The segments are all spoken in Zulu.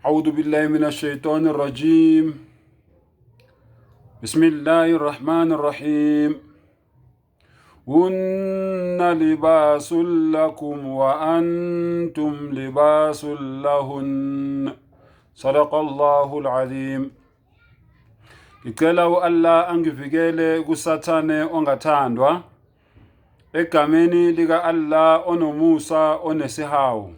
أعوذ بالله من الشيطان الرجيم بسم الله الرحمن الرحيم هن لباس لكم وأنتم لباس لهن صدق الله العظيم Ngicela u-Allah angivikele kuSathane ongathandwa egameni lika-Allah onomusa onesihawu.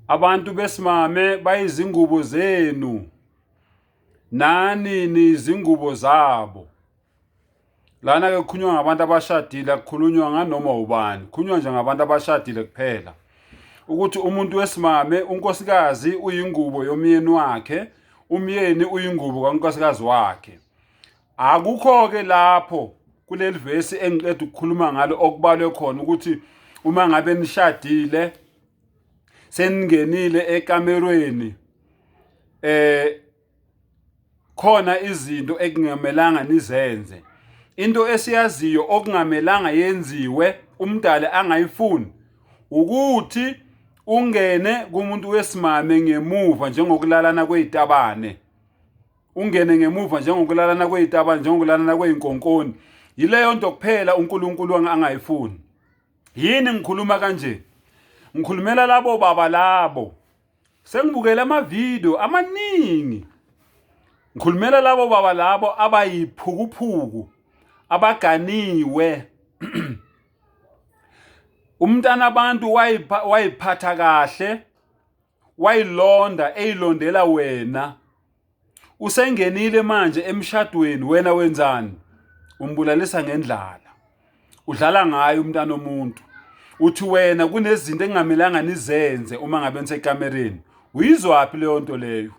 Abantu besimame bayizingubo zenu nani niyizingubo zabo. Lana ke kukhulunywa ngabantu abashadile, akukhulunywa nganoma ubani, kukhulunywa nje ngabantu abashadile kuphela. Ukuthi umuntu wesimame, unkosikazi uyingubo yomyeni wakhe, umyeni uyingubo kankosikazi wakhe. Akukho-ke lapho kuleli vesi engiqeda ukukhuluma ngalo okubalwe khona ukuthi uma ngabe nishadile seningenile ekamerweni eh khona izinto ekungamelanga nizenze. Into esiyaziyo okungamelanga yenziwe umdali angayifuni ukuthi ungene kumuntu wesimame ngemuva njengokulalana kwezitabane, ungene ngemuva njengokulalana kwezitabane, njengokulalana kwey'nkonkoni. Yileyo nto kuphela uNkulunkulu angayifuni. Yini ngikhuluma kanje? Ngikhulumela labo baba labo. Sengibukele amavidiyo amaningi. Ngikhulumela labo baba labo abayiphukuphuku abaganiwe. Umntana abantu wayiphatha kahle, wayilonda eyilondela wena. Usengenile manje emshadweni, wena wenzani? Umbulalisa ngendlala, udlala ngaye umntana omuntu. Uthi wena kunezinto engamelanga nizenze uma ngabe nisekamereni. Uyizwaphi leyo nto leyo?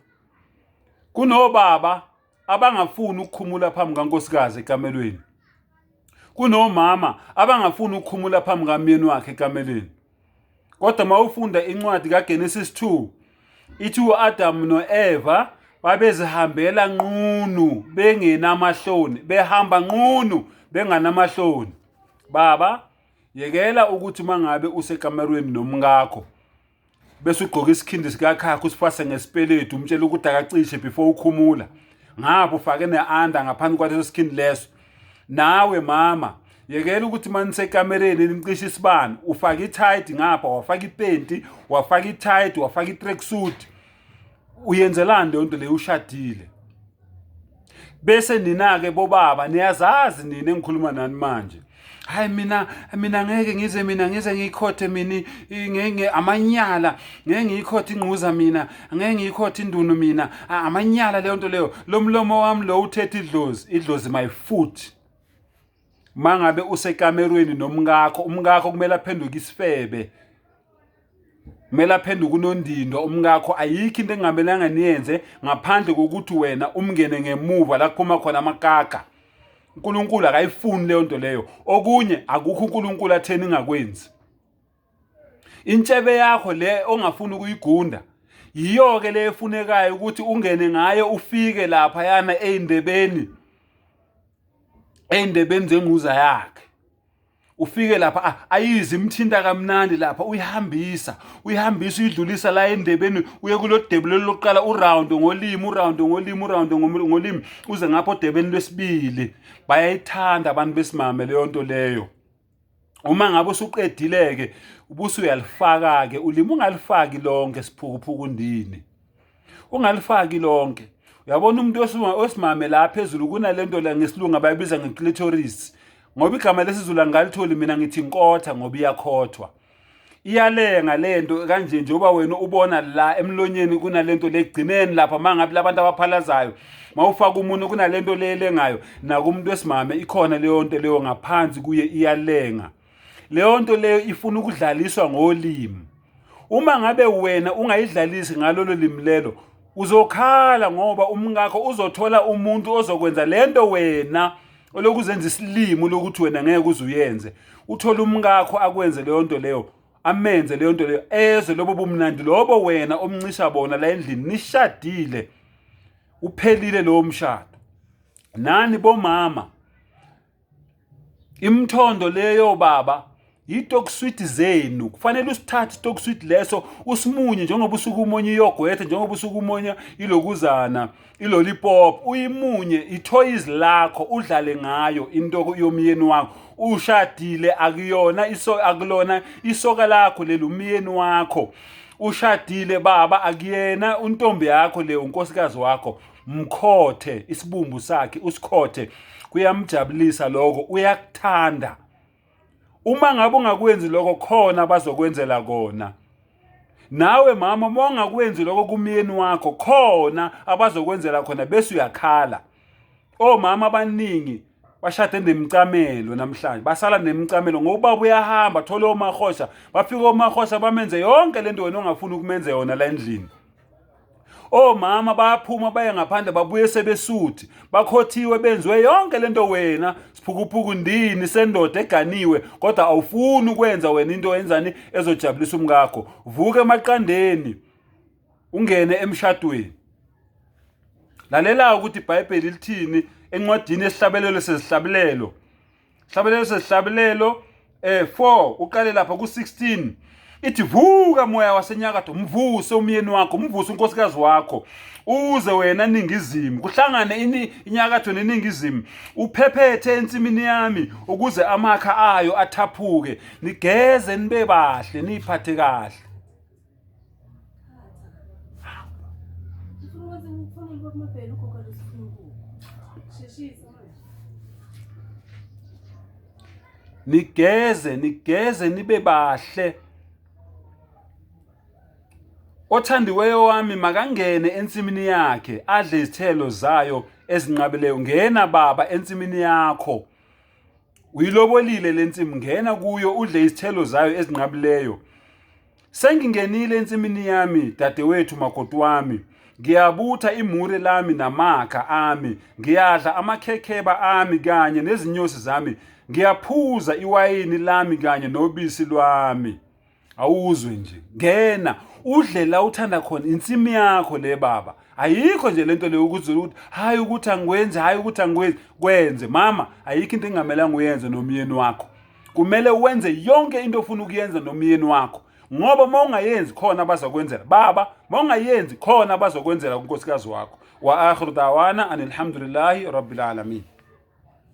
Kunobaba abangafuni ukukhumula phambi kankosikazi ekamelweni, kunomama abangafuni ukukhumula phambi kamyeni wakhe ekamelweni. Kodwa uma ufunda incwadi kaGenesis 2 ithi u-Adamu no-Eva babezihambela nqunu bengenamahloni, behamba nqunu benganamahloni. Baba, yekela ukuthi uma ngabe usekamerweni nomkakho bese ugqoka isikhindi sikakhakha usifase ngesipeletu, umtshela ukuthi akacishe before ukhumula, ngapha ufake ne-anda ngaphansi kwaleso sikhindi leso. Nawe mama, yekela ukuthi uma nisekamereni nicishe isibani, ufake i-tight ngapha, wafaka ipenti, wafaka i-tight, wafaka i-tracksuit. Uyenzelani leyo nto leyo ushadile? Bese nina-ke bobaba niyazazi nina engikhuluma nani manje. Hayi mina ngeke ngize, mina ngize ngiyikhothe mina ngeke amanyala, ngeke ngiyikhothe ingquza mina, ngeke ngiyikhothe indunu mina, amanyala leyo nto leyo. Lo mlomo wami lo uthethe idlozi, idlozi my foot. Mangabe usekamerweni nomkakho, umkakho kumele aphenduke isifebe, kumele aphenduke unondindwa umkakho. Ayikho into engamelanga niyenze ngaphandle kokuthi wena umngene ngemuva la kuphuma khona amakaka. uNkulunkulu akayifuni leyo nto leyo. Okunye akukho uNkulunkulu atheni ingakwenzi. Intshebe yakho le ongafuni ukuyigunda yiyo-ke le efunekayo ukuthi ungene ngayo ufike lapha yana ey'ndebeni, ey'ndebeni zengquza yakhe. Ufike lapha ayizi imthinta kamnandi lapha, uyihambisa, uyihambisa, uyidlulisa la endebeni, uye kulo debe lolu lokuqala, uround ngolimi, uround ngolimi, uround ngolimi, uze ngapha odebeni lwesibili. Bayayithanda abantu besimame leyo nto leyo. Uma ngabe usuqedile-ke ubusu uyalifaka-ke ulimi, ungalifaki lonke siphukuphuku ndini, ungalifaki lonke. Uyabona umuntu osimame la phezulu kunalento la ngesilungu abayibiza nge-clitoris, ngoba igama lesiZulu angalitholi mina, ngithi inkotha ngoba iyakhothwa, iyalenga lento kanje. Njengoba wena ubona la emlonyeni kunalento legcineni lapha, mangabe labantu abaphalazayo mawufaka umuntu kunalento le elengayo, nakumuntu wesimame ikhona leyo nto leyo ngaphansi kuye iyalenga. Leyo nto leyo ifuna ukudlaliswa ngolimi. Uma ngabe wena ungayidlalisi ngalolo limi lelo, uzokhala ngoba umkakho uzothola umuntu ozokwenza lento wena olokuzenza isilimo lokuthi wena ngeke uze uyenze. Uthole umkakho akwenze leyo nto leyo, amenze leyo nto leyo, ezwe lobo bumnandi lobo wena omncisha bona la endlini nishadile. Uphelile lowo mshado. Nani bomama, imthondo leyo baba Yitokuswidi zenu. Kufanele usithathe itokuswidi leso usimunye njengoba usuke umunye iyogwethe, njengoba usuke umunye ilokuzana, ilolipop, uyimunye ithoyizi lakho udlale ngayo into yomyeni wakho. Ushadile akuyona iso akulona isoka lakho leli umyeni wakho. Ushadile baba akuyena untombi yakho le unkosikazi wakho. Mkhothe isibumbu sakhe usikhothe kuyamjabulisa lokho uyakuthanda. Uma ngabe ungakwenzi lokho khona bazokwenzela kona. Nawe mama uma ungakwenzi lokho kumyeni wakho khona abazokwenzela khona bese uyakhala. Omama abaningi bashade nemicamelo namhlanje basala nemicamelo ngoba ubaba uyahamba thole omahosha bafike omahosha bamenze yonke lento wena ongafuni ukumenze yona la endlini. Omama bayaphuma baye ngaphandle babuye sebesuthi bakhothiwe benziwe yonke lento wena siphukuphuku ndini sendoda eganiwe kodwa awufuni ukwenza wena into enzani ezojabulisa umkakho. Vuka emaqandeni ungene emshadweni. Lalela ukuthi iBhayibheli lithini encwadini yesihlabelelo sezihlabelelo. Hlabelelo sezihlabelelo 4 uqale lapha ku-16 ithi vuka moya wasenyakatho mvuse umyeni wakho mvuse unkosikazi wakho uze wena ningizimu kuhlangane ini inyakatho neningizimu uphephethe ensimini yami ukuze amakha ayo athaphuke nigeze nibe bahle niphathe kahle. Nigeze nigeze nibe bahle. Othandiweyo wami makangene ensimini yakhe adle izithelo zayo ezinqabileyo. Ngena baba ensimini yakho. Uyilobolile lensimu ngena kuyo udle izithelo zayo ezinqabileyo. Sengingenile ensimini yami, dadewethu makoti wami. Ngiyabutha imure lami namakha ami, ngiyadla amakhekheba ami kanye nezinyosi zami, ngiyaphuza iwayini lami kanye nobisi lwami. Awuzwe nje, ngena udle la uthanda khona, insimi yakho le baba. Ayikho nje lento leyo ukuthi ukuthi hayi ukuthi angikwenzi, hayi ukuthi angikwenzi, kwenze mama, ayikho into engamelanga uyenze nomyeni wakho. Kumele wenze yonke into ofuna ukuyenza nomyeni wakho ngoba uma ungayenzi khona abazokwenzela baba, uma ungayenzi khona abazokwenzela kunkosikazi wakho. Wa akhiru dawana anilhamdulillahi rabbil alamin.